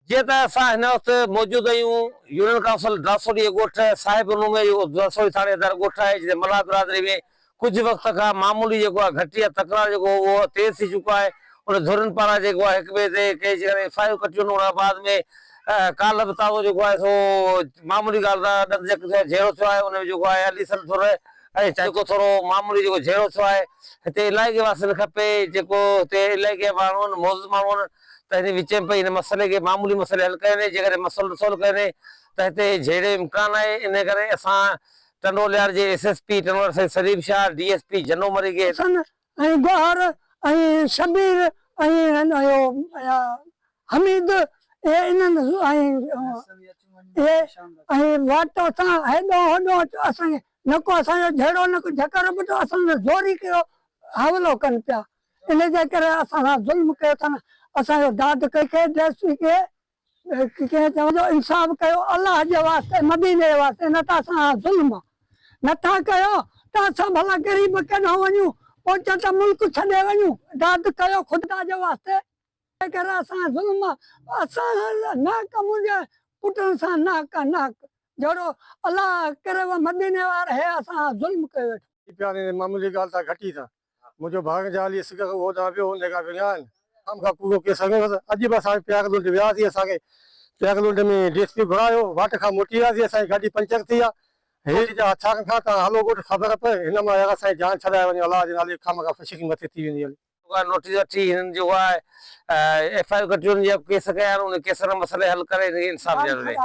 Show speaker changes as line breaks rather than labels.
جيئن ته اسان هن وقت موجود آهيون يونين ڪائونسل ڊاسوڙي جي ڳوٺ صاحب ڏنو ۾ اهو ڊاسوڙي ٿاڻي اندر ڳوٺ آهي جتي ملاح برادري ۾ ڪجهه وقت کان معمولي جيڪو آهي گهٽ يا تڪرار جيڪو هو اهو تيز ٿي چڪو آهي ان ڌرين پاران جيڪو آهي هڪ ٻئي تي ڪي جيڪڏهن ايف I ڪٽيون ان بعد ۾ ڪالهه به تازو جيڪو آهي سو معمولي ڳالهه تان ڏند جڪ ٿيو جهيڙو ٿيو آهي ان ۾ جيڪو آهي علي سن ڌر ۽ جيڪو ٿورو معمولي جيڪو جهيڙو ٿيو آهي هتي علائقي واسين کپي جيڪو هتي علائقي جا ماڻهو آهن معزز ماڻهو آهن ته هن وچ ۾ پئي هن مسئلي کي معمولي مسئلي حل ڪيو وڃي جيڪڏهن مسئلو نه سولو ڪيو وڃي ته هتي جهيڙي جو امڪان آهي انهي ڪري اسان ٽنڊو الهيار جي S S P Tando Allahyar Syed Saleem Shah D S P Jano Marri کي
حسن ۽ گوهر ۽ شبير ۽ اهو حميد اهي انهن ۽ اهي ۽ واٽ اسان هيڏو هوڏو اسان کي نه ڪو اسان جو جهيڙو نه ڪو جهڪر ٻٽو اسان تي زوري ڪيو حملو ڪن پيا ان جي ڪري اسان سان ظلم ڪيو اٿن اسان جو داد ڪنهن کي ڊي ايس پي کي ڪنهن چوان جو انصاف ڪيو الله جي واسطي مديني جي واسطي نه ته اسان سان ظلم آ نٿا ڪيو ته اسان ڀلا غريب ڪيڏانهن وڃون پوء ته ملڪ ڇڏي وڃون داد ڪيو خدا جي واسطي ڪري اسان سان ظلم آ اسان سان ناحق منهنجي پٽن سان ناحق آ ناحق جهڙو الله ڪري و مديني واري هي اسان سان ظلم ڪيو ويٺو.
پياري معمولي ڳالهه تان گهٽي تان منهنجو ڀاڳ جا علي اصغر اهو ڏانهن ويو ان کان وڃايا آهن. عام کان ڪوڙو ڪيس هنيو اٿس. اڄ به اسان پياڪ لنڊ وياسين اسان کي پياڪ لنڊ ۾ ڊي ايس پي گهرايو واٽ کان موٽي وياسين اسان جي گاڏي پنچر ٿي آ هيٺ جا هٿيارن کان تان هلو ڳوٺ خبر پئي هن مان يار اسان جي جان ڇڏائي وڃو الله جي نالي کان مگا فشڪي مٿي ٿي ويندي هلي.
نوٽيس وٺي هنن جو ايف I R ڪٽيون جا ڪيس ڪيا آهن ان ڪيسن جا مسئلي حل ڪري هن کي انصاف ڏياريو وڃي.